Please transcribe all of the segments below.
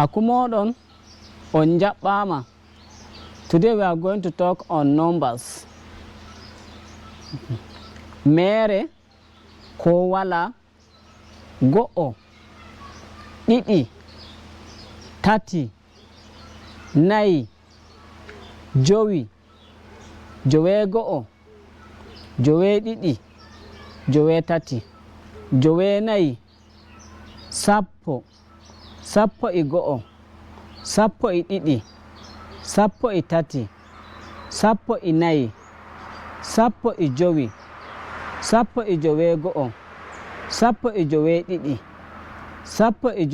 Aku moɗon on jaɓɓama. Today we are going to talk on numbers. Mere ko wala, go'o, ɗiɗi, tati, nayi, jowi, joweego'o, joweeɗiɗi, joweetati, joweenayi, 10, 11, 12, 13, 14, 15, 16, 17, 18, 19, 20, 22, 23, 24, 25,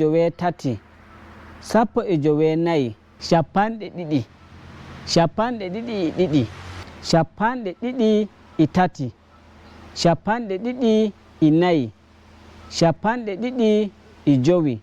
26, 27, 28, 29, 30, 40, 50, 51, 52, 53,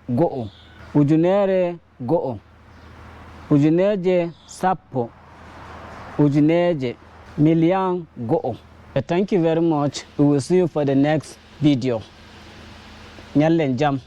54, 100, 1000, 10,000, ujuneje, 1,000,000. Thank you very much. We will see you for the next video. Ñallen jam.